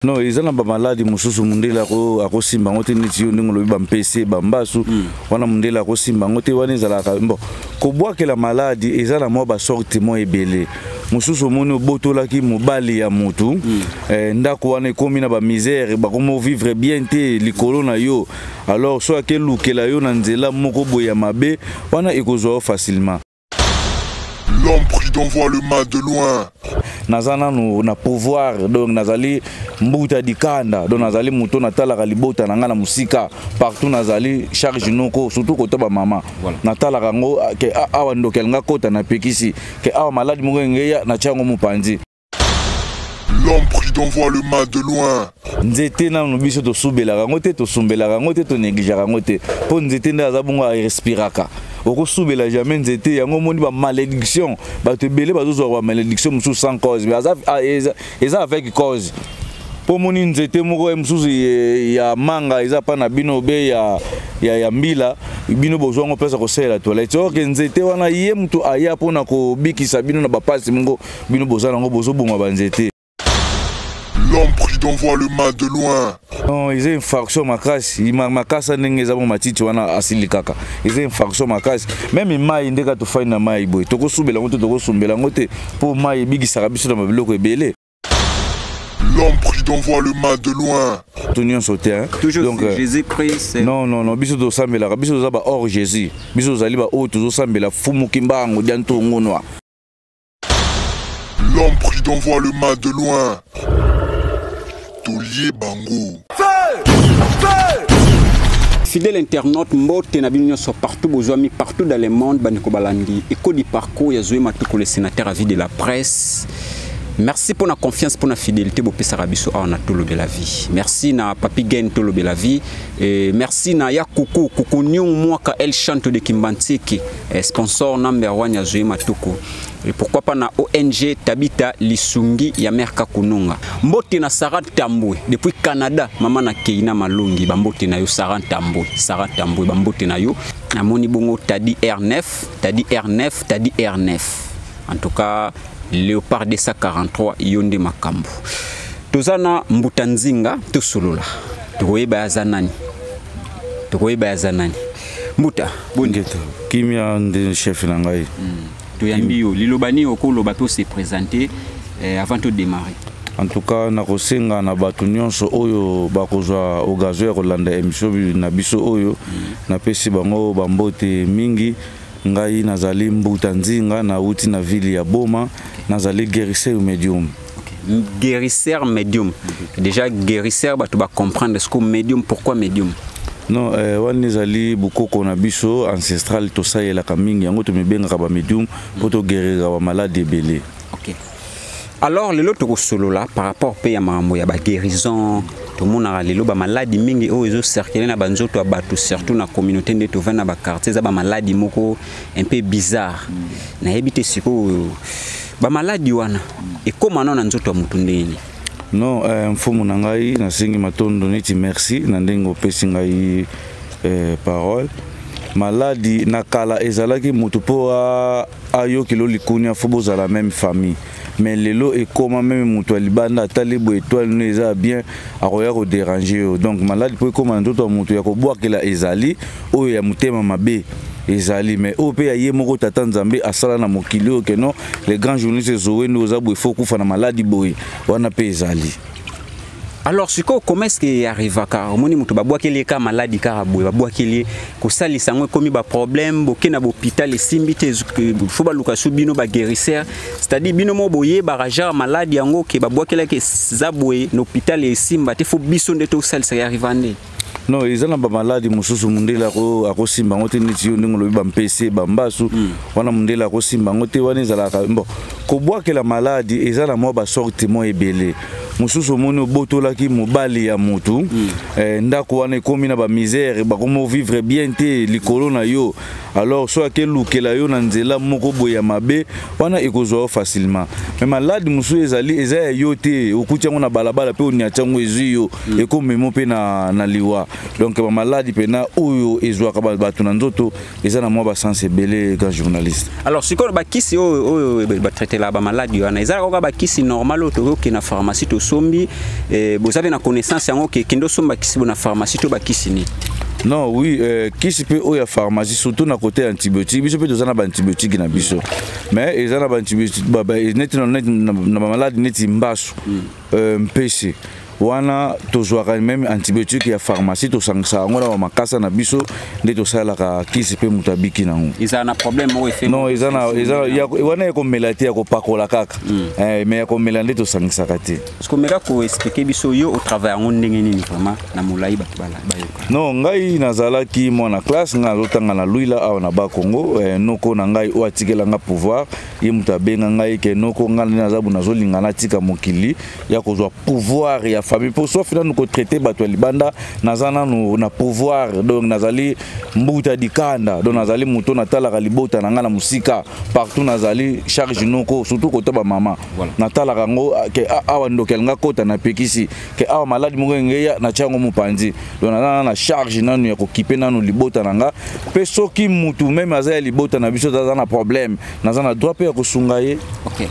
Non, eza na bamaladi mosusu mondele akosimba yango te, neti yo ndenge olobi bampese, bambasu. Wana mondele akosimba yango te, wana ezalaka bon. Kobwakela maladi eza na mwa basorte mwa ebele. Mosusu omoni obotolaki mobali ya motu. Ndako wana ekomi na bamisère, bakomi vivre bien te likolo na yo. Alors so akelukela yo na nzela moko boye ya mabe, wana ekozwa yo facilement. L'homme prudent voit le mal de loin. Naza nanu na pouvoir, donc nazali mbuta dikanda, donc nazali moto natalaka libota na ngai na mosika partout. Nazali charge noko, surtout kota bamama. Natalaka yango ke awa ndoki alinga kota, napekisi ke awa maladi moko engeya, natia yango mopanzi. L'homme prudent voit le mal de loin. Nzete nanu biso tosubelaka yango te, tosumbelaka yango te, tonégligeaka yango te, mpo nzete nde aza bongo, arespiraka. Okosubela jamais nzete yango. Omoni bamalédiction, bato ebele bazozwaka bamalédiction mosusu sans cause, mais eza avec cause, mpo omoni nzete moko ye mosusu ya manga eza mpa na bino be ya mbila, bino bozwa yango mpesa kosalela toilette. Oke nzete wana ye moto aya mpona kobikisa bino na bapasi moko bino boza nango, bozoboma banzete. L'homme prudent voit le mal de loin. Non, eza infraction makasi makasa ndenge eza mo matiti wana asili kaka, eza infraction makasi. Même mai nde kaka tofai na mai boye, tokosubela yango te, tokosumbela yango te, mpo mai ebikisaka biso na babiloko ebele. L'homme prudent voit le mal de loin. To nyonso te, hein? Toujours. Donc, Jésus-Christ. Non, biso tosambelaka, biso toza ba hors Jésus, biso tozali baoyo tozosambela Fumuki Mbango dia Ntongonwa. L'homme prudent voit le mal de loin. Taulier Bango. Fidèle internaute, mbote na bino nyonso partout bozwami, partout dans le monde. Bandeko balandi ekodi parcours ya Zoé Matuku, le sénateur à vie de la presse, merci pour la confiance, pour la fidélité bopesaka biso awa na Tolobela Vie. Merci na Papi Gen Tolobela Vie et merci na ya Kuku Kuku Nyung Mwaka El Chanto de Kimbanseke, sponsor number one ya Zoé Matuku, et pourquoi pas na ONG Tabita Lisungi ya Merka Kununga. Mbote na Sarah Tambwe depuis Canada, mama na Keina Malongi, bambote na yo Sarah Tambwe, Sarah Tambwe, bambote na yo. Namoni bongo Tadi R9, Tadi R9, Tadi R9. En tout cas, Léopard 243 yonde makambo. Tozana mbuta nzinga tosolola. Tokoyeba aza nani. Tokoyeba aza nani. Mbuta, boni? Ngeto kimia nde chef na ngai. Toyambi yo, liloba nini okoloba to se présenter avant to démarrer? En tout cas, nakosenga na bato nyonso oyo bakozwa occasion ya kolanda émission na biso oyo, napesi bango bambote mingi. Ngai nazali mbuta nzinga, nauti na ville ya Boma, nazali guérisseur médium. Guérisseur médium, déjà guérisseur, bato bacomprendre ce que médium. Pourquoi médium? Non, wana ezali bokoko na biso ancestral, tosalelaka mingi yango, tomibengaka bamédium mpo toguériraka bamaladi ebele. Ok, alors lelo tokosolola par rapport mpe ya makambo ya baguérison. Tomonaka lelo bamaladi mingi oyo ezocircule na banzoto ya bato, surtout na communauté nde tovandi, na baquartier. Eza bamaladi moko un peu bizarre. Nayebi te sikoyo bamaladi wana ekóma nao na nzoto ya motu ndenge nini? Non, mfumu na ngai, nasengi matondo neti merci na ndenge opesi ngai parole. Maladi na kala ezalaki motu mpo ayokela likunia, fo bozala même famille, mais lelo ekóma même moto ya libanda atali boye, étoile no eza bien, akoya kodéranger yo. Donc maladi mpo ekóma na nzoto ya moto, ya kobwakela ezali, oyo ya motema mabe ezali, mais oyo mpe ya ye moko tata Nzambe asala na mokili oyo ke non, le grand journaliste Zoe nde oza boye, fo kufa na maladi boye, wana mpe ezali. Alors sikoyo, comment est-ce que arrivaka omoni moto babwakeli ye kaka maladi kaka boye, babwakeli ye, kosalisa yango ekomi baproblème, boke na bahôpital esimbi te, fo baluka so bino baguérisseur, c'est-à-dire bino mo boyebaka genre maladi yango ke babwakelaki eza boye, na hôpital esimba te, fo biso nde tosalisaka, arriva nde? Non, eza na bamaladi mosusu mondele akosimba yango te, neti yo ndenge olobi bampese, bambasu. Wana mondele akosimba yango te, wana ezalaka bon. Kobwakela maladi eza na mwa basorte mwa ebele. Mosusu omoni obotolaki mobali ya motu. Ndako wana ekomi na bamisère, bakomi vivre bien te likolo na yo. Alors so akelukela yo na nzela moko boye ya mabe, wana ekozwa yo facilement. Mais maladi mosusu ezali eza ya yo te, okuti yango na balabala mpe oniati yango, ezwi yo, ekomemo mpe na liwa. Donc bamaladi mpena oyo ezwaka bato na nzoto eza na mwa basens ebele, grand journaliste. Alors sikoyo, bakisi oyo batraitela bamaladi wana, ezalaka kaka bakisi normal oyo tokoki na pharmacie tosombi? Boza mpe na connaissance yango ke kende osomba kisi bo na pharmacie to bakisi nini? Non, oui, kisi mpe oyo ya pharmacie, surtout na côté antibiotique, biso mpe toza na baantibiotique na biso, mais eza na baantibiotique neti na bamaladi neti mbasu, mpese wana, tozwaka même antibiotique ya pharmacie, tosangisaka yango na bamakasa na biso nde tosalaka kisi mpe moto abiki nango. Ezala na problème moko efe? Non, eza na eza wana ya komela te, ya kopakola kaka, mais ya komela nde tosangisaka te. Parce que omeka koexpliquer biso, yo otravaille yango ndenge nini vraiment na molai, bato bayoka. Non, ngai nazalaki mwana classe, ngai nazotanga na Luila awa na Bakongo. Noko na ngai oyo atikelanga pouvoir, ye moto abenga ngai ke noko, ngai nde naza bo, nazolinga natika mokili ya kozwa pouvoir ya famille, mpo sofi nanu kotraiter bato ya libanda, naza nanu na pouvoir. Donc nazali mbuta dikanda, donc nazali moto natalaka libota na ngai na mosika partout, nazali charge noko, surtout kota bamama. Natalaka yango ke awa ndoki alinga kota, napekisi ke awa maladi moko engeya, natia yango mopanzi. Donc naza na charge nanu ya kokipe nanu libota na nga, mpe soki mutu même aza ya libota na biso aza na problème, naza na droit mpe ya kosunga ye. Ok.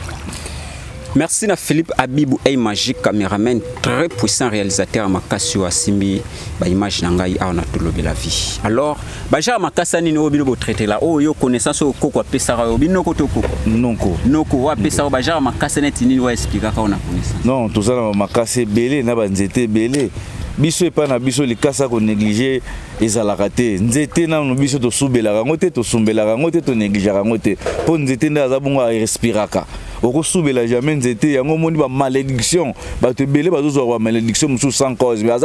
Merci na Philippe Abibou Ey Magique, caméraman très puissant, réalisateur makasi oyo asimbi ba image na ngai awa na Tolobela Vie. Alors, baja makasa nini oyo bino botraitela, oyo yo connaissance oyo koko apesaka yo bino ko to koko? Noko. Noko oyo apesaka baja makasa neti nini, oyo expliquaka oyo na connaissance? Non, toza na bamakasa ebele na banzete ebele. Biso epai na biso, likasa konégliger ezalaka te. Nzete nanu biso tosubelaka yango te, tosumbelaka yango te, tonégligeaka yango te, mpo nzete nde aza bongo, arespiraka. Okosubela jamais nzete. Yango omoni bamalédiction, bato ebele bazozwaka bamalédiction mosusu sans cause, mais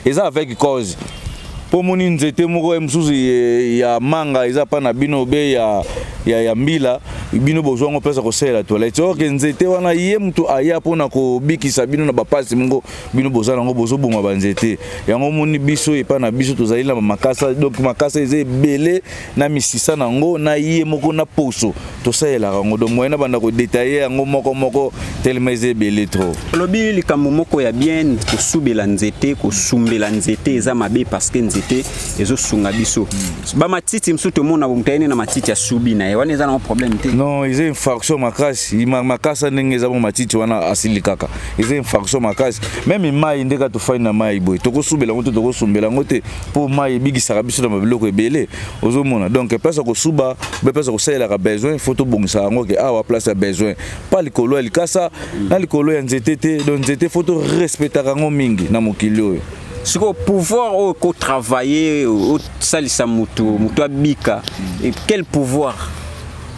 eza avec cause, mpo omoni nzete moko ye mosusu ya manga eza mpa na bino be ya mbila, bino bozwa yango mpesa kosalela toilette. Oke nzete wana, ye moto aya mpona kobikisa bino na bapasi moko bino boza nango, bozoboma banzete yango. Omoni biso epai na biso tozali na bamakasa, donc makasa eza ebele na misisa nango na ye moko na poso tosalelaka yango. Donc moyen na banda kodétailler yango moko moko telema, eza ebele trop. Olobi likambo moko ya bien: kosubela nzete, kosumbela nzete eza mabe, parce que nzete ezosunga biso. Bamatiti mosusu tomona moto ayeni na matiti asubi na ye, wana eza nango problème te? Non, eza infraction makasi. Makasa ndenge eza mo matiti wana asili kaka, eza infraction makasi. Même mai, nde kaka tofandi na mai boye, tokosubela yango te, tokosumbela yango te, mpo mai ebikisaka biso na babiloko ebele, ozomona. Donc place ya kosuba be, place ya kosalelaka besoin, faut tobongisa yango ke awa place ya besoin, pa likolo ya likasa na likolo ya nzete te. Donc nzete, faut torespectaka yango mingi na mokili oyo. Sikoyo pouvoir oyo kotravailler, osalisa motu, motu abika, quel pouvoir?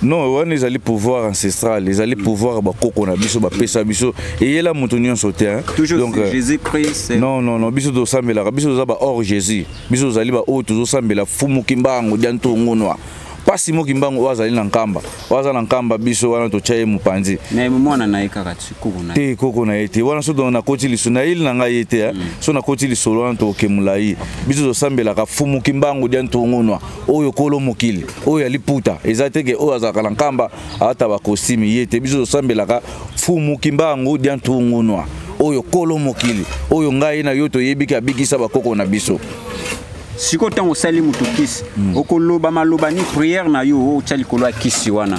Non, wana ezali pouvoir ancestral, ezali pouvoir ya bakoko na biso bapesa biso, eyela moto nyonso te, hein. Toujours. Donc, Jésus Christ? Non, non, non, biso tosambelaka, biso toza ba hors Jésus. Biso tozali baoyo tozosambela Fumuki Mbango dia Ntongonwa, mpasi moki Mbango oyo azali na Nkamba, oyo aza na Nkamba. Biso wana totya ye mopanzi. Mais mwana na ye kaka ti koko na ye? Te, koko na ye te. Wana so nakoti lisolo, nayeli na ngai ye te, eh. So nakoti lisolo wana, tokemula ye. Biso tosambelaka Fumuki Mbangu dia Ntongonwa, oyo kolo mokili, oyo ya liputa. Eza te ke oyo azalaka na Nkamba ata bacostume ye te. Biso tosambelaka Fumuki Mbangu dia Ntongonwa, oyo kolo mokili, oyo ngai na yo toyebi ke abikisa bakoko na biso. Sikoyo ntango osali motu kisi, okoloba maloba ni prière na yo oyo otya likolo ya kisi wana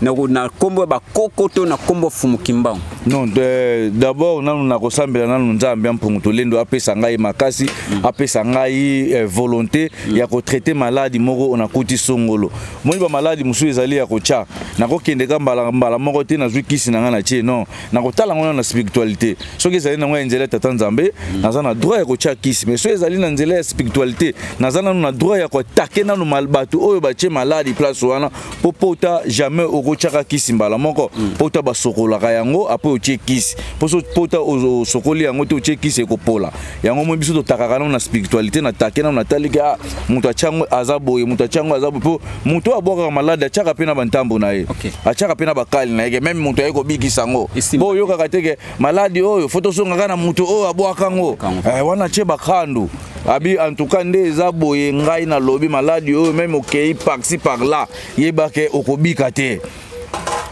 na nkombo ya bakoko to na nkombo ya Fumu Kimbangu? Non, d'abord nanu nakosambela nanu Nzambe ya Mpungu Tolendo apesa ngai makasi, apesa ngai volonté ya kotraiter maladi moko oyo nakuti songolo. Moni bamaladi mosusu ezali ya kotya, nakokende ka mbala mbala moko te, nazwi kisi na ngai na tie. Non, nakotala yango nano na spiritualité. Soki ezali nango ya nzela ya tata Nzambe, naza na droit ya kotya kisi. Mais soki ezali na nzela ya spiritualité, naza nanu na droit ya koattaquer nanu bato oyo batie maladi place wana, mpo pota jamais okotyaka kisi mbala moko. Pota basokolaka yango, apres otie kisi, mpo so pota osokoli yango te, otie kisi, ekopola yango. Moi biso totakaka nano na spiritualité, natake nano, nataliki: ah, moto atia yango aza boye, moto atia yango aza boye, mpo moto oyo abwakaka maladi atiaka mpe na bantambo na ye, atiaka mpe na bakali na ye, ke même moto aye kobikisa yango. Esimba. Bo oyokaka te ke maladi oyo faut tosongaka na moto oyo abwaka yango. Abwaka yango. Wana atie bakandu abi. En tout cas nde eza boye, ngai nalobi maladi oyo, même okei par-ci par là, yebake okobika te.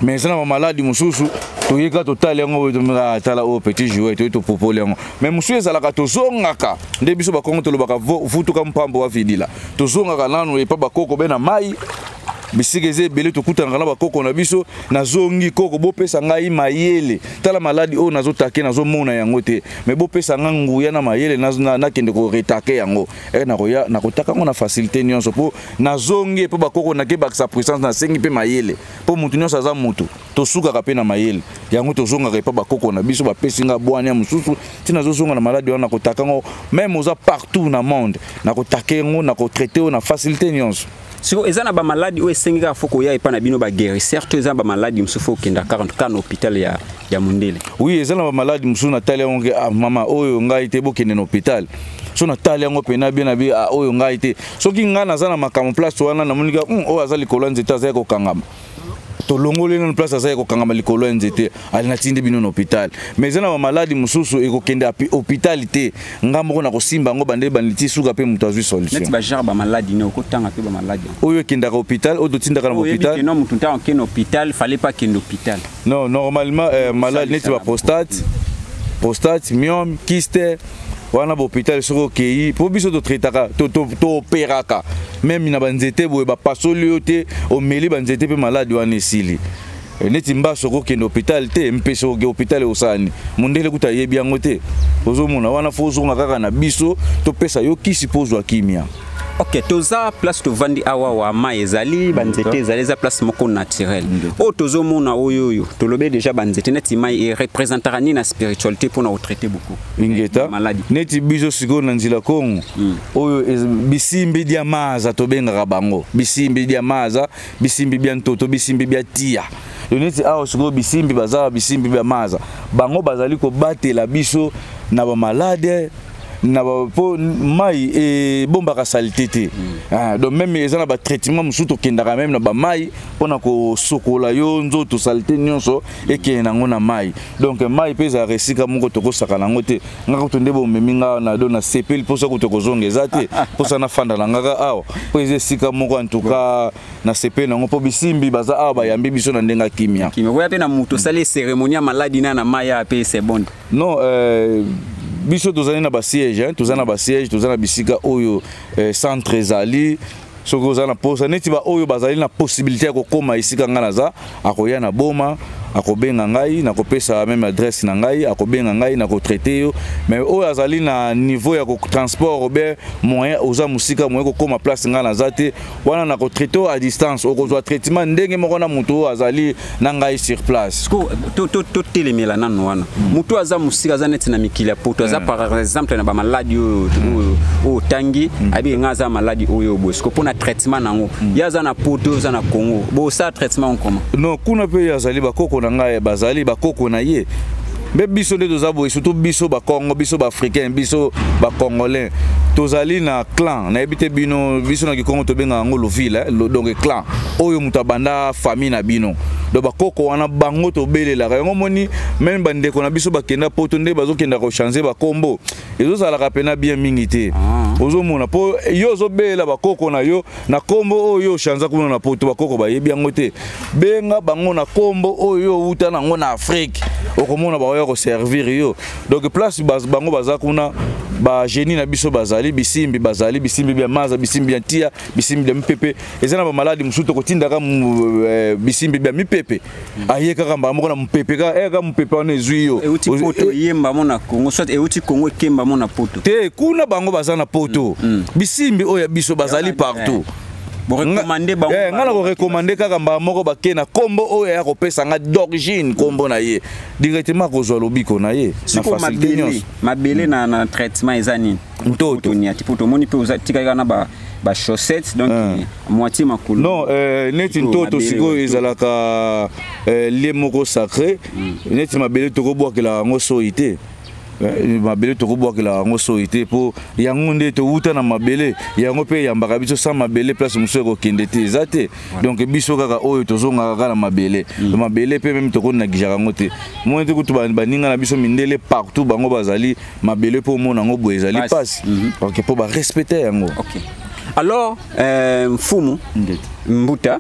Mais eza na bamaladi mosusu toyeka, totali yango boye, tomeka tala oyo petit joueur, toye topopoli yango. Mais mosusu ezalaka tozongaka nde biso Bakongo tolobaka vutuka mpambo wa vidila. Tozongaka nanu epa bakoko be na mai, bisika eza ebele, tokutanaka na bakoko na biso. Nazongi: "Koko, bopesa ngai mayele. Tala maladi oyo nazotake, nazomona yango te, mais bopesa ngai nguya na mayele nakende koretake yango." E nakoya, nakotaka yango na facilité nyonso, mpo nazongi mpo bakoko nakebakisa puissance, nasengi mpe mayele, mpo motu nyonso aza motu, tosukaka mpe na mayele yango. Tozongaka epa bakoko na biso, bapesi nga bwanya ya mosusu ntina nazozonga na maladi wana, nakotaka yango même oza partout na monde, nakotake yango, nakotraite oyo na facilité nyonso. Siko eza na bamaladi oyo esengi kaka faut koya epai na bino baguérisseur, to eza na bamaladi mosusu faut okenda kaka kaka na hôpital ya mondele? Oui, eza na bamaladi mosusu natali yango ke: "Ah mama, oyo ngai te, bokende na hôpital." So natali yango mpena bien na bi: "Ah, oyo ngai te." Soki ngai naza na makambo place wana, namoni ka oyo aza likolo ya nzete, aza ya kokangama, tolongoli nano place aza ya kokangama likolo ya nzete, ali natindi bino na hôpital. Mais eza na bamaladi mosusu ekokende hôpital te, nga moko na kosimba yango bande banditi suka mpe moto azwi solution. Neti bagenre bamaladi ne okotanga mpe bamaladi yango? Oyo ekendaka hôpital, oyo totindaka na oyebi hôpital. Ke no, motu ntango akende hôpital, fallait pas akende hôpital. Non, normalement malade neti baprostate, prostate, myome, kyste, wana bahôpital soki okei, mpo biso totraitaka, toopéraka même na banzete boye, bapasoli yo te, omeli banzete mpe maladi wana esili. Neti mbaso, okokende hôpital te, mpe soki hôpital osala nini? Mondele kuta ayebi yango te. Ozomona wana, faut ozonga kaka na biso, topesa yo kisi mpo ozwa kimia. Ok, toza place tovandi awa wa mai ezali, banzete ezali, eza place moko naturel oyo tozomona. Oyo tolobi déjà banzete neti mai ereprésentaka nini na spiritualité mpona kotraite beaucoup Ingeta. maladi? Neti biso sikoyo na nzela Kongo oyo bisimbi dia maza, tobengaka bango bisimbi dia maza, bisimbi bia ntoto, bisimbi bia tia. Yo neti awa sikoyo bisimbi baza bisimbi bia maza, bango bazali kobatela biso na bamalade na mpo mai ebombaka saleté te. Ah, donc même eza na batraitement mosusu tokendaka même na bamai mpona kosokola yo nzoto, saleté nyonso ekende nango na mai. Donc mai mpe ezalaka esika moko tokosaka nango te. Nga kutu nde bomemi nga na do, nasepeli mposa kutu kozonga eza te, mposa nafanda na ngaka awa, mpo eza esika moko en tout cas nasepeli nango, mpo bisimbi baza awa, bayambi biso na ndenge ya kimia. Kimia koya mpe na moto osali cérémonie ya maladi na mai ya mpe c'est bon. Non, biso tozali na basiège, hein, toza na basiège, toza na bisika oyo centre ezali. Soki oza na posa neti baoyo bazali na possibilité ya kokóma esika ngai naza, akoya na Boma, akobenga ngai, nakopesa même adresse na ngai, akobenga ngai, nakotraite yo. Mais oyo azali na niveau ya transport ou bien moyen, oza mosika, moyen kokóma place ngai naza te, wana nakotraite oyo à distance, okozwa traitement ndenge moko na moto oyo azali na ngai sur place. Totelemela nano wana. Moto aza mosika, aza neti na mikili ya poto, aza par exemple na bamaladi oyo otangi, ayebi ngai aza maladi oyo boye, siko mpona traitement nango, ye aza na poto, oyo aza na Congo, bosala traitement comment? Non, kuna mpe azali bakoko na ngai, bazali bakoko na ye. Mpe biso nde toza boye, surtout biso Bakongo, biso Baafricain, biso Bacongolais, tozali na clan, nayebi te bino. Biso na Kikongo tobengaka yango lovile, donc clan oyo moto abanda famille na bino. Donc bakoko wana bango tobelelaka yango. Moni même bandeko na biso bakenda poto, nde bazokenda kochange bakombo, ezozalaka mpena bien mingi te. Ozomona, mpo yo ozobelela bakoko na yo na kombo oyo ochanza kuna na poto, bakoko bayebi yango te. Benga bango na kombo oyo outa nango na Afrique, okomona bakoya koservir yo. Donc place bango baza kuna, bagénie na biso bazali bisimbi, bazali bisimbi bya maza, bisimbi bya ntia, bisimbi bya mipepe. Eza na bamaladi mosusu tokotindaka bisimbi bya mipepe, aye kaka mbala moko na mopepe, kaka kaka mopepe wana ezwi yo. Euti poto, eyemba mo na Congo, soit euti Congo, ekemba mo na poto. Te, kuna bango baza na poto, bisimbi oyo ya biso bazali partout. Borekomande bango? Nga na korekomande kaka mbala moko bake na nkombo oyo aya kopesa nga d'origine, nkombo na ye directement, akozwa lobiko na ye na facilité nyonso. Mabele na traitement eza nini? Ntoto. Toniati po tomoni mpe otikali kaka na bachaussette, donc moitié makolo. Non, neti ntoto sikoyo ezalaka lieu moko sacré. Neti mabele tokobwakelaka yango soi te, mabele tokobwakelaka yango soi te, mpo yango nde towuta na mabele, yango mpe eyambaka biso. Sans mabele, place mosusu ekokende te, eza te. Donc biso kaka oyo tozongaka kaka na mabele. Mabele mpe même tokonagijaka yango te. Moni te kutu baninga na biso mindele partout, bango bazali mabele mpo omona yango boye ezali mpasi, ok, mpo barespecte yango. Ok. Alors mfumu mbuta,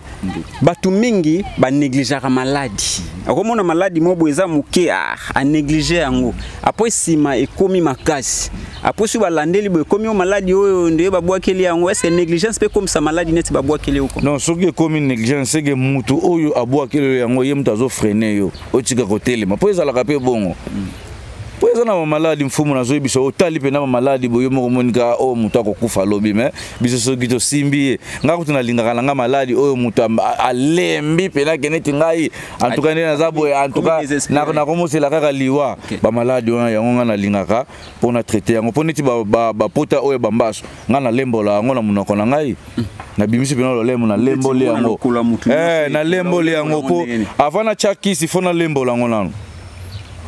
bato mingi banégligeaka maladi. Akomona maladi moko boye eza moke, anéglige yango, après nsima ekomi makasi, après soki balandeli boye, ekomi oyo maladi oyo nde babwakeli yango. Est ce que négligence mpe ekomisa maladi neti babwakeli oko? Non, soki ekomi négligence, seke mutu oyo abwakeli yango, ye mutu azofreiner yo, otika kotelema, mpo ezalaka mpe bongo, mpo eza na bamaladi. Mfumu, nazoyebisa, otali mpena bamaladi boye moko, monika oyo moto akokufa alobi. Me biso soki tosimbi ye, ngai kutu nalingaka na ngai maladi oyo moto alembi mpena ke neti ngai, antuka nde naza boye, antuka nakomosela kaka liwa. Bamaladi wana, yango ngai nalingaka mpo na traiter yango, mpo neti bapota oyo bambaso, ngai nalembola yango na monoko na ngai, nabimisi mpena lolemo, nalemboli yango, nalemboli yango, mpo avant natya kisi, fo nalembola yango nano,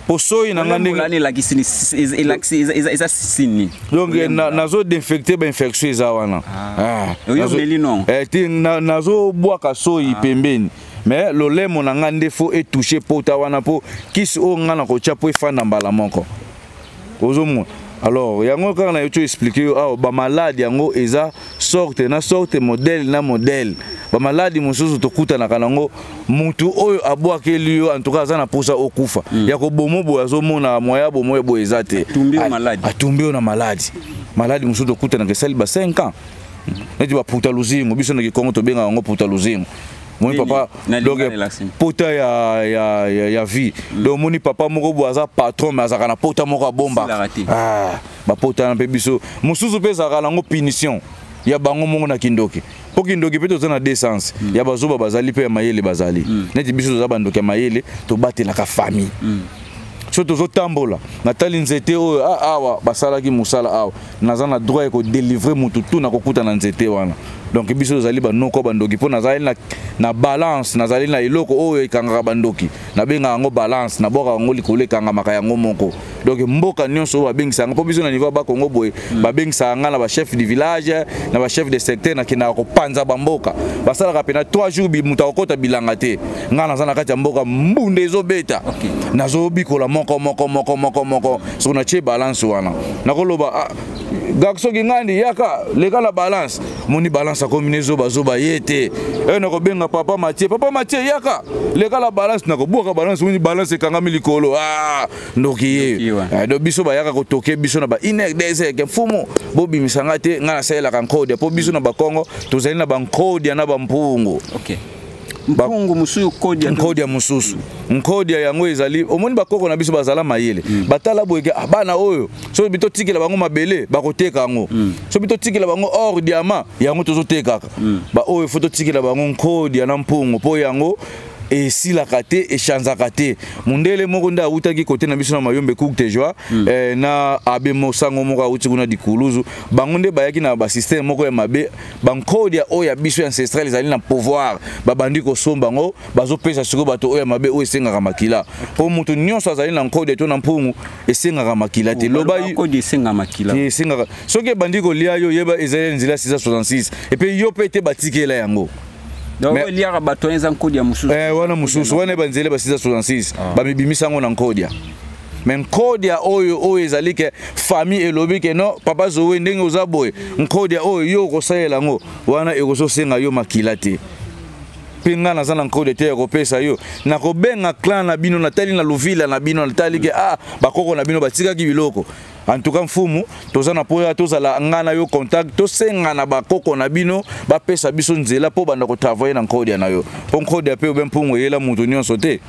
po soyi na nga ndenge eza sini. Donc nazo désinfecter bainfection eza wana. Nazobwaka soyi pembeni, mais lolemo na nga nde fo etouche pota wana, mpo kisi oyo nga na kotya mpo efanda mbala moko, ozomona. Alors yango kaka na yo to expliquer yo awa, bamaladi yango eza sorte na sorte, modèle na modèle. Bamaladi mosusu tokutanaka nango, mutu oyo abwakeli yo, en tout cas aza na mposa okufa, ya kobomo boye, azomona moya bomo boye eza te, atumbi yo na maladi. Maladi mosusu tokutanaka esali ba 5 ans, neti baputa luzingo. Biso na Kikongo tobengaka yango puta luzingo. Moni papa, donc pota ya vie. Donc omoni papa moko boye aza patron, mais azalaka na pota moko abombaka. Ah, bapota wana mpe biso mosusu mpe ezalaka nango punition ya bango moko na kindoki, mpo kindoki mpe toza na deux sens. Ya bazoba bazali mpe ya mayele bazali. Neti biso toza bandoki ya mayele, tobatelaka famille. So tozotambola, natali nzete oyo, awa basalaki mosala awa, naza na droit ya kodélivrer motu tu nakokuta na nzete wana. Donc biso tozali banoko bandoki, mpo nazali na balance, nazali na eloko oyo ekangaka bandoki, nabengaka yango balance, nabwakaka yango likolo, ekangamaka yango moko. Donc mboka nyonso oyo babengisaka yango, mpo biso na niveau ya Bakongo boye, babengisaka nga na bachef du village, na bachef de secteur, nakendaka kopanza bamboka. Basalaka pena 3 jours, moto akokɔta bilanga te. Nga naza na kati ya mboka, mbunda ezobeta, nazobikola moko moko moko moko moko. Soki natie balance wana, nakoloba, ah, soki ngandi yaka leka na balance, moni balance akomi nezobazoba ye te. E nakobenga papa Matie, papa Matie yaka leka na balance, nakobwaka balance, moni balance ekangami likolo. Ah, ndoki ye. Donc biso bayaka kotoke biso na ba une heure, 2 heures ke mfumu bobimisa nga te, nga nasalelaka nkodia, mpo biso na Bakongo tozali na bankodia na bampungu. Mpungu mosusu, kodia. Nkodia mosusu, nkodia yango ezali, omoni bakoko na biso bazala mayele. Batala boyeke, ah, bana oyo soki totikela bango mabele, bakoteka yango. Soki totikela bango or, diamant, yango tozotekaka. Baoyo fo totikela bango nkodia na mpungu, mpo yango esilaka te, echangeaka te. Mundele moko nde awutaki kote na biso na Mayombe Courte Joie, na abe mosango moko awuti kuna dikuluzu, bango nde bayaki na basystème moko ya mabe. Bankodia oyo ya biso ancestral ezali na pouvoir, babandi kosomba yango, bazopesa sikoyo bato oyo ya mabe oyo esengaka makila, mpo moto nyonso azali na nkodia to na mpungu esengaka makila te. Loba esengaka, soki ebandi kolia yo, yeba ezali nzela 666 epe yo mpe te batikela yango. Eliaka bato wana eza nkodia mosusu. Wana mosusu wana banzela ba 666, bamibimisa yango na nkodia. Me nkodia oyo, oyo ezali ke famille elobi ke non, papa Zoe, ndenge oza boye, nkodia oyo yo okosalela yango wana, ekozosenga yo makila te. Mpe ngai naza na nkodia te ya kopesa yo. Nakobenga clan na bino, natali na luvila na bino, natali ke ah, bakoko na bino batikaki biloko. En tout cas mfumu, toza na mpoya tozala ngai na yo contact, tosenga na bakoko na bino bapesa biso nzela mpo banda kotravailler na nkodia na yo, mpo nkodia mpe obe mpungu eyela moto nyonso te,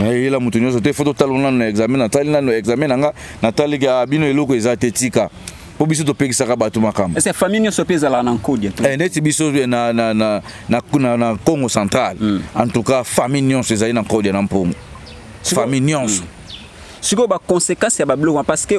eyela moto nyonso te. Fo totala nano na examen. Natali nano examen na nga, nataliki bino eloko eza te, tika, mpo biso topekisaka bato makambo. Ese famille nyonso mpe ezalaka na nkodia? Neti biso na Congo Central, en tout cas famille nyonso ezali na nkodia na mpungu, famille nyonso. Sikoyo baconséquence ya babiloko, parce que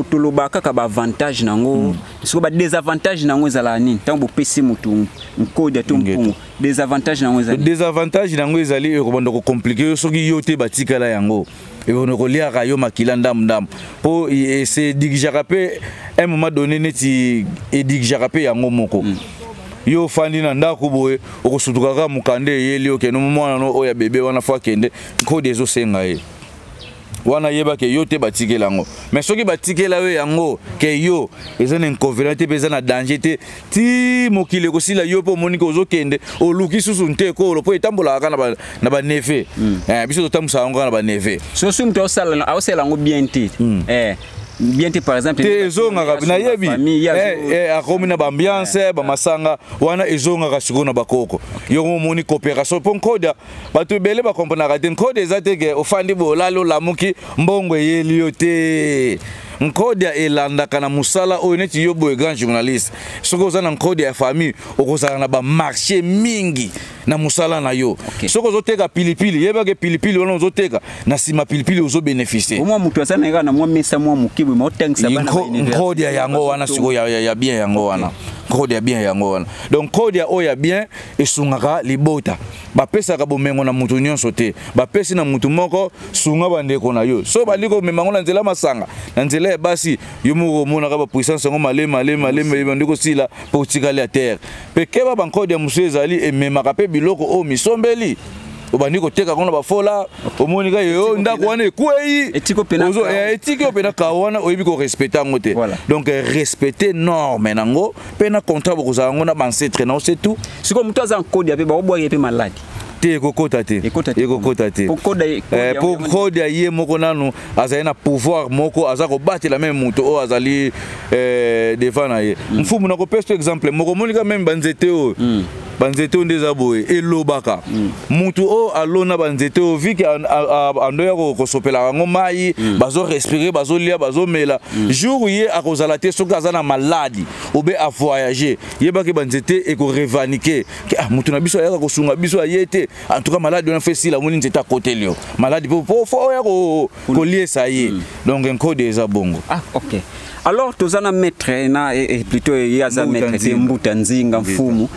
tolobaka kaka baavantage nango, sikoyo badésavantage nango ezalaka nini? Ntango bopesi motu nkodia to mpungu, désavantage nango ezali? Désavantage nango ezali ekobanda kocompliquer yo soki yo te batikala yango, ebanda koliaka yo makila ndambu ndambu, mpo ese dirigeaka mpe un moment donné, neti edirigeaka mpe yango moko. Yo ofandi na ndako boye, okosutukaka mokanda eyeli, okende, mwana no oyo ya bebe wana fo akende, nkodi ezosenga ye. Wana yeba ke yo te batikela yango. Mais soki batikela yo yango ke yo eza na inconvénient te mpe eza na danger te, ti mokili ekosila yo mpe omoni ke ozokende oluki susu nte ekolo mpo etambolaka kaka na baneve. Biso totambusaka yango kaka na baneve. Soki moto aosala yango bien te, bien te, par exemple, te, ezongaka, nayebi, akomi na baambiance, bamasanga wana, ezongaka sikoyo na bakoko. Yo omoni coopération, mpo nkoda bato ebele bakomprenaka te. Nkoda eza te ke ofandi boye, olali, olamuki, mbongo eyeli yo te. Nkodia elandaka na mosala oyo neti yo boye grand journaliste. Soki oza na nkodia ya famille, okozala na bamarché mingi na mosala na yo. Soki ozoteka pilipili, yebake pilipili wana ozoteka, na nsima pilipili ozobénéficie. Omwa moto aza na ye kaka na mwa mesa mwa moke boye, maotangisa bana. Nkodia yango wana sikoyo ya bien yango wana, nkodia ya bien yango wana. Donc nkodia oyo ya bien esungaka libota. Bapesaka bomengo na motu nyonso te, bapesi na motu moko, sunga bandeko na yo. So bali komema yango na nzela masanga, na nzela ya basi, yo moko omonaka bapuissance yango malema malema malema, ebandi kosila mpo otikali ya terre. Mpe keba, bankode ya mosusu ezali ememaka mpe biloko oyo misombeli, obandi koteka yango na bafola. Omoni ka yo ndako wana ekwei, etiki yo mpena kao wana, oyebi korespecte yango te. Donc respecte norme nango mpe na contrat bokozala yango na baancêtre na yo, c'est tout. Sikoyo moto aza nkodi mpe bakobwaki mpe maladi? Te, ekokota te, ekokota te, po nkodi ya ye moko nanu azali na pouvoir moko, aza kobatela meme moto oyo azali devant na ye. Mfumu, nakopesa exemple moko. Omonika meme banzete oyo, banzete oyo nde eza boye, elobaka. Mutu oyo alona banzete oyo, vike andoya kosopelaka yango mai, bazorespire, bazolia, bazomela. Jour ye akozala te, soki aza na maladi obe avoyage, yebaki banzete ekorevendiquer ke ah, moto na biso ayaka kosunga biso aye te, en tout cas maladi wana fo esila. Omoni nzete akoteli yo maladi po fo oya koliesa ye. Donc nkode eza bongo. Ah, ok. Alors toza na maître na plutôt ye aza maître te, Mbuta Nzinga Mfumu.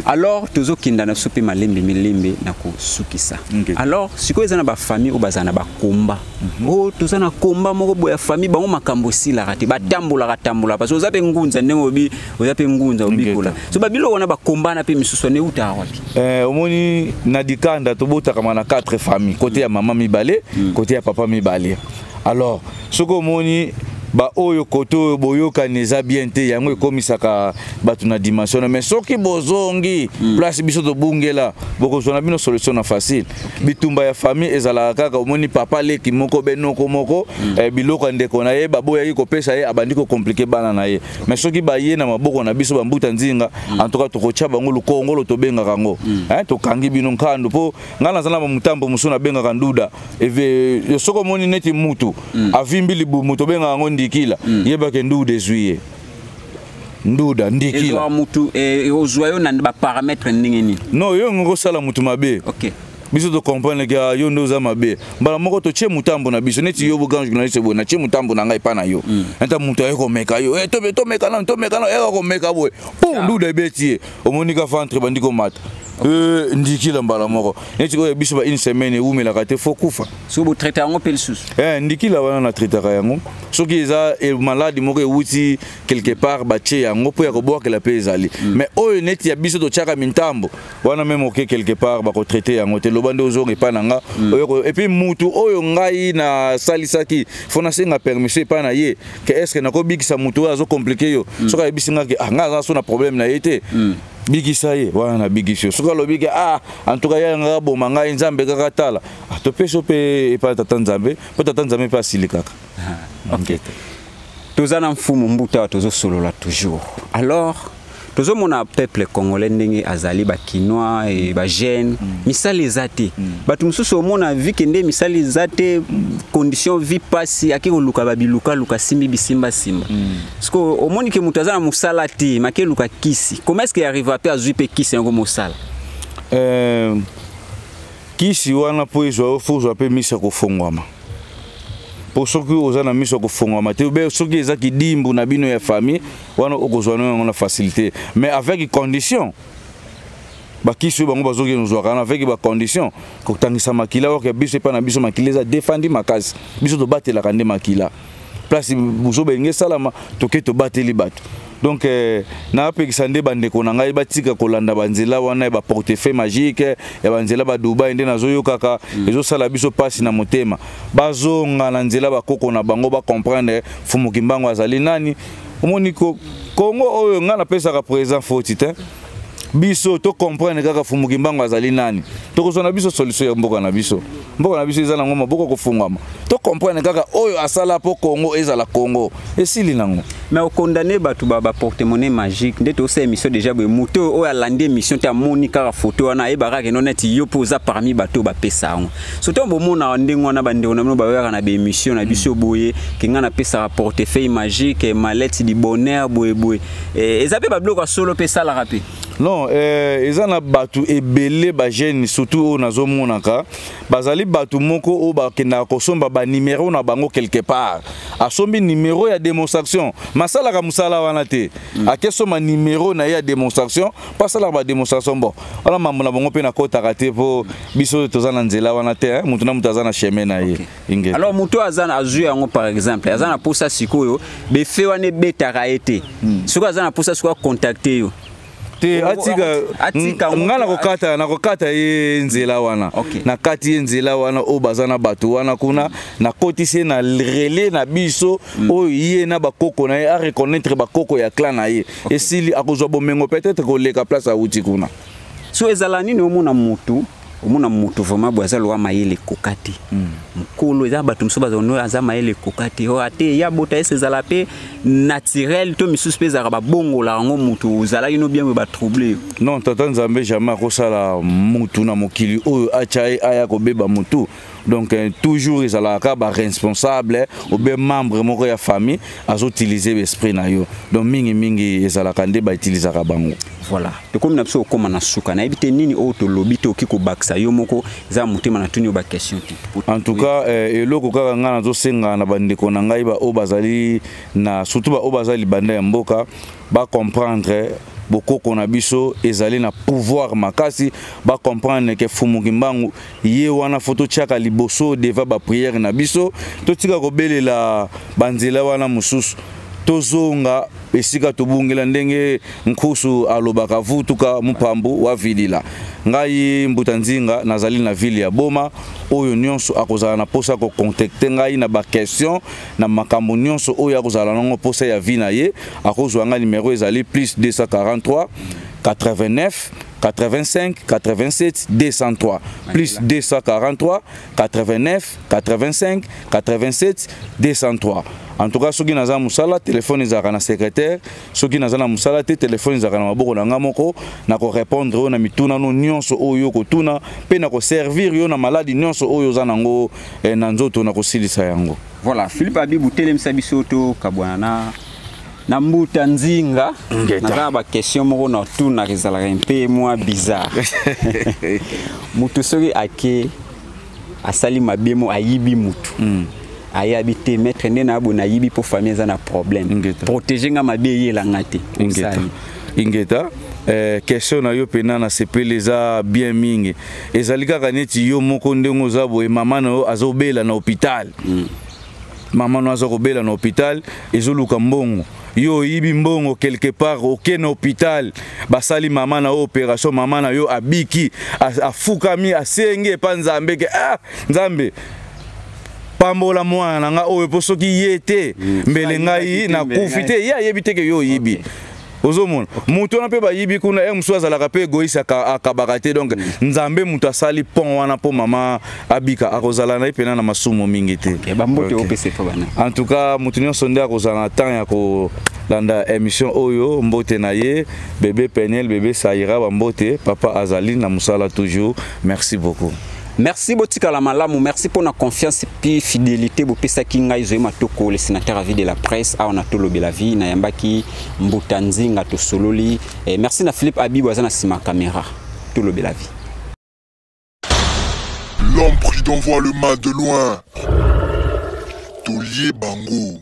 Alors tozokenda na biso mpe malembe milembe na kosukisa. Alors sikoyo eza na bafamille oyo bazala na bakomba oyo, toza na komba moko boye ya famille, bango makambo esilaka te, batambolaka tambolaka, parce oza mpe ngunza, ndenge obi oza mpe ngunza, obikola. So babiloko wana, bakombana mpe misusu wana, eutaka wapi? Omoni, na dikanda tobotaka na quatre famille, côté ya mama mibale, côté ya papa mibale. Alors soki omoni baoyo kote oyo boyokani eza bien te, yango ekomisaka bato na dimension. Mais soki bozongi place biso tobungela, bokozwa na bino solution na facile. Bitumba ya famille ezalaka kaka, omoni papa leki moko be noko moko, biloko ya ndeko na ye baboyaki kopesa ye, abandi kocompliquer bana na ye. Mais soki baye na maboko na biso bambuta nzinga, en tout cas tokotya bango lukongolo, tobengaka yango, tokangi bino nkando. Mpo ngai naza na bamutambo mosusu nabengaka nduda. Soki omoni neti mutu avimbi libumu, tobengaka yango ndikila, yebake nduda ezwi ye, nduda, ndikila. Mutu ozwa yo na baparamètre ndenge nini? Non, yo ngo kosala mutu mabe, biso tocomprendre ke yo nde oza mabe. Mbala moko totie motambo na biso. Neti yo grand journaliste boye, natie motambo na ngai epa na yo, ata moto aye komeka yo, tomeka nano, tomeka nano, eka komeka boye, pu nduda ebeti ye, omoni ka ventre bandi komata, ndikila mbala moko. Neti oyo biso ba une semaine ewumelaka te, fo kufa. Soki botraite yango mpe lisusu? Ndikila wana natraitaka yango. Soki eza maladi moko ewuti quelque part, batie yango mpo ya kobwakela mpe ezali. Mais oyo neti ya biso totiaka mintambo wana, meme oke quelque part, bakotraite yango te. Loba nde ozonga epai na nga. Et puis mutu oyo ngai nasalisaki, fo nasenga permission epai na ye ke est ce que nakobikisa mutu oyo azocompliquer yo. Soki ayebisi nga ke ah, ngai aza so na problème na ye te, bikisa ye, wana nabikisi yo. Soki alobi ke ah, en tout cas ya nga boma ngai, Nzambe kaka tala, ah, topesi yo mpe epai tata Nzambe, mpo tata Nzambe mpe asilikaka. Ok, toza na mfumu Mbuta awa, tozosolola toujours. Alors tozomona peuple congolais ndenge azali, bakinois e bajeune, misala eza te. Bato mosusu omona vike nde misala eza te, condition vie pasi, ake koluka babilukaluka, simbi bisimbasimba. Parce que omoni ke moto aza na mosala te, make eluka kisi, comment est ce que arrive mpe azwi mpe kisi yango mosala? Kisi wana, mpo ezwa yo, fo ozwa mpe miso ya kofongwama. Mpo soki oza na miso ya kofongwama te, be soki eza kidimbu na bino ya famille wana, okozwa no yango na facilité, mais avec condition. Bakisi oyo bango bazokende ozwaka wana, avec bacondition, kotangisa makila. Oke biso epai na biso makila eza defandi makasi, biso tobatelaka nde makila. Place bozo benge esalama, toke tobateli bato. Donc napekisa nde bandeko na ngai batika kolanda banzela wana ya baportefeuille magique, ya banzela badubai nde nazoyokaka. Ezosala biso mpasi na motema. Bazonga na nzela bakoko na bango, bacomprendre Fumu Kimbangu azali nani. Omoni Kongo oyo, ngai napesaka président foti te. Biso tocomprendre kaka Fumu Kimbangu azali nani, tokozwa na biso solution ya mboka na biso. Mboka na biso eza nango maboko kofungwama. Tocomprendre kaka oyo asala mpo Kongo ezala Kongo, esili nango. Mais okondane bato ba baportemonnaie magique nde tosala émission déjà boye. Moto oyo alandi émission te, amoni kaka photo wana, ayebaka keno neti yo mpo oza parmi bato oyo bapesa yango. Surtout bomonaka ndenge wana, bandeko na bino bayoyaka na baémission na biso boye ke ngai napesaka portefeuille magique, mallette du bonheur, boye boye. Eza mpe babiloko ya solo mpe esalaka mpe? Non, eza na bato ebele, bajeune surtout oyo nazomonaka, bazali bato moko oyo bakendaka kosomba banimero na bango quelque part. Asombi nimero ya démonstration, masalaka mosala wana te. Akesomba nimero na ye ya démonstration mpo asalaka badémonstration. Bon, wana mambo na bango mpe nakotaka te, mpo biso toza na nzela wana te. Motu na moto aza na chemin na ye. Okay. Alors moto aza azwi yango, par exemple aza na posa sikoyo befe wana ebetaka ye te. Soki aza na posa sikoyo acontacte yo? Te, atika nga nakokata ye nzela wana. Nakati ye nzela wana oyo baza na bato wana kuna, nakotisi ye na relais na biso oyo ye na bakoko na ye, areconnaître bakoko ya clan na ye. Esili, akozwa bomengo peut-être koleka place awuti kuna. So ezala nini? Omona motu, omona motu vraiment boye aza lowa mayele ekoka te. Mokolo eza bato mosusu bazala aza mayele ekoka te, oyo ate ya bota ese ezala mpe naturel to misusu mpe ezalaka babongola yango, motu ozalaki no bien boye batrouble? Non, tata Nzambe jamais akosala mutu na mokili oyo atya ye aya kobeba mutu. Donc toujours ezalaka kaka baresponsable obe membre moko ya famille azoutilize baesprit na yo. Donc mingimingi ezalaka nde bautilisaka bango. Voilà, tokomi na biso okóma na suka. Nayebi te nini oyo tolobi te okoki kobakisa yo moko, eza motema na tuni yo baquestion te. En tout cas, eloko kaka ngai nazosenga na bandeko na ngai baoyo bazali na, surtout baoyo bazali libanda ya mboka, bacomprendre bokoko na biso ezali na pouvoir makasi. Bacomprendre ke Fumu Kimbangu ye wana, fo totiaka liboso devant baprière na biso. Totika kobelela banzela wana mosusu, tozonga esika tobungela. Ndenge nkusu alobaka, vutuka mupambu wavilila. Ngai Mbuta Nzinga, nazali na ville ya Boma. Oyo nyonso akozala na mposa kocontacte ngai na baquestion na makambo nyonso oyo akozala nango mposa ya vie na ye, akozwa ngai. Numero ezali plus 243 89 85 87 203, plus 243 89 85 87 203. En tout cas, soki naza mosala, telefone ezalaka na secrétaire. Soki naza na mosala te, telefone ezalaka na maboko na nga moko. Nakorépondre oyo na mituna no nyonso oyo okotuna, mpe nakoservir yo na maladi nyonso oyo oza nango na nzoto, nakosilisa yango. Voilà, Philippe Abibu, telemisa biso tokabwana na Mbuta Nzinga. Naza na baquestion moko na tunaka, ezalaka mpe mwa bizarre. Motu soki ake asali mabe mo, ayibi mutu, ayabi te: "Maître, nde na boye, nayibi mpo famille eza na problème, protege nga, mabe eyelanga te." Ingeta, ingeta. Question na yo mpena nasepeli, eza bien mingi. Ezali kaka neti yo moko ndenge oza boye, mama na yo azobela na hôpital. Mama no aza kobela na hôpital, ezoluka mbongo. Yo oyibi mbongo quelque part, oke na hôpital, basali mama na yo opération, mama na yo abiki, afukami, asengi epa Nzambe ke: "Ah, Nzambe, pambola mwana na nga oyo, mpo soki ye te, mbele ngai nakufi te." Ye ayebi te ke yo oyibi. Ozomona moto wana mpe bayibi kuna, e mosusu azalaka mpe égoïste, akabaka te. Donc Nzambe moto asali pont wana mpo mama abika, akozala na ye mpena na masumu mingi te. En tout cas, moto nyonso nde akozala na temps ya kolanda émission oyo, mbote na ye, bébé Peniel, bébé Saira, bambote. Papa azali na mosala toujours. Merci beaucoup. Merci, botikala malamu. Merci pour la confiance puis fidélité bopesaki ngai Zoé Matoko, le sénateur à vie de la presse. Awa na Tolobela Vie, nayambaki Mbuta Nzinga, tosololi. Merci na Philippe Abibu aza na nsima caméra. Tolobela Vie. L'homme prudent voit le mal de loin. Taulier Bango.